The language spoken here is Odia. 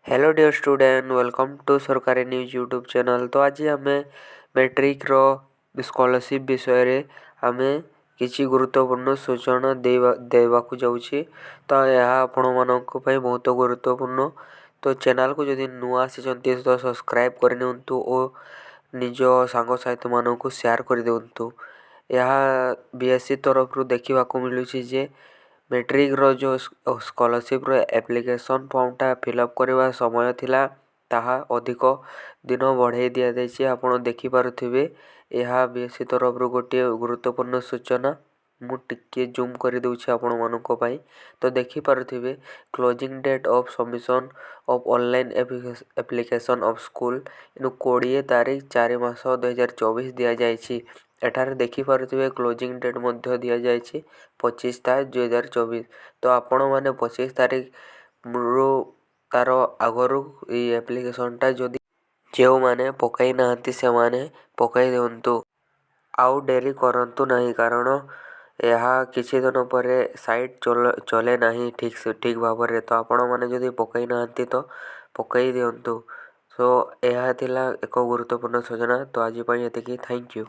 Hello dear student, welcome to ସରକାରୀ ନ୍ୟୁଜ୍ ୟୁଟ୍ୟୁବ୍ ଚ୍ୟାନେଲ୍। ତ ଆଜି ଆମେ ମେଟ୍ରିକ୍ର ସ୍କଲାରସିପ୍ ବିଷୟରେ ଆମେ କିଛି ଗୁରୁତ୍ୱପୂର୍ଣ୍ଣ ସୂଚନା ଦେବାକୁ ଯାଉଛି। ତ ଏହା ଆପଣମାନଙ୍କ ପାଇଁ ବହୁତ ଗୁରୁତ୍ୱପୂର୍ଣ୍ଣ। ତ ଚ୍ୟାନେଲ୍କୁ ଯଦି ନୂଆ ଆସିଛନ୍ତି, ତ ସବସ୍କ୍ରାଇବ୍ କରିନିଅନ୍ତୁ ଓ ନିଜ ସାଙ୍ଗସାଥିମାନଙ୍କୁ ସେୟାର କରିଦିଅନ୍ତୁ। ଏହା ବିଏସ୍ଇ ତରଫରୁ ଦେଖିବାକୁ ମିଳୁଛି ଯେ ମେଟ୍ରିକ୍ର ଯେଉଁ ସ୍କଲାରସିପ୍ର ଆପ୍ଲିକେସନ୍ ଫର୍ମଟା ଫିଲ୍ଅପ୍ କରିବା ସମୟ ଥିଲା, ତାହା ଅଧିକ ଦିନ ବଢ଼ାଇ ଦିଆଯାଇଛି। ଆପଣ ଦେଖିପାରୁଥିବେ, ଏହା ବିଏସ୍ଇ ତରଫରୁ ଗୋଟିଏ ଗୁରୁତ୍ୱପୂର୍ଣ୍ଣ ସୂଚନା। ମୁଁ ଟିକିଏ ଜୁମ୍ କରିଦେଉଛି ଆପଣମାନଙ୍କ ପାଇଁ। ତ ଦେଖିପାରୁଥିବେ, closing date of submission of online application of school 20 ତାରିଖ 4 ମାସ 2024 ଦିଆଯାଇଛି। ଏଠାରେ ଦେଖିପାରୁଥିବେ, କ୍ଲୋଜିଂ ଡେଟ୍ ମଧ୍ୟ ଦିଆଯାଇଛି 25/4/2024। ତ ଆପଣମାନେ 25 ତାରିଖରୁ ତାର ଆଗରୁ ଏଇ ଆପ୍ଲିକେସନ୍ଟା ଯଦି ଯେଉଁମାନେ ପକାଇ ନାହାନ୍ତି, ସେମାନେ ପକାଇ ଦିଅନ୍ତୁ, ଆଉ ଡେରି କରନ୍ତୁ ନାହିଁ। କାରଣ ଏହା କିଛି ଦିନ ପରେ ସାଇଟ୍ ଚଲେ ନାହିଁ ଠିକ୍ ଠିକ୍ ଭାବରେ। ତ ଆପଣମାନେ ଯଦି ପକାଇ ନାହାନ୍ତି, ତ ପକାଇ ଦିଅନ୍ତୁ। ସୋ ଏହା ଥିଲା ଏକ ଗୁରୁତ୍ୱପୂର୍ଣ୍ଣ ସୂଚନା। ତ ଆଜି ପାଇଁ ଏତିକି। Thank you.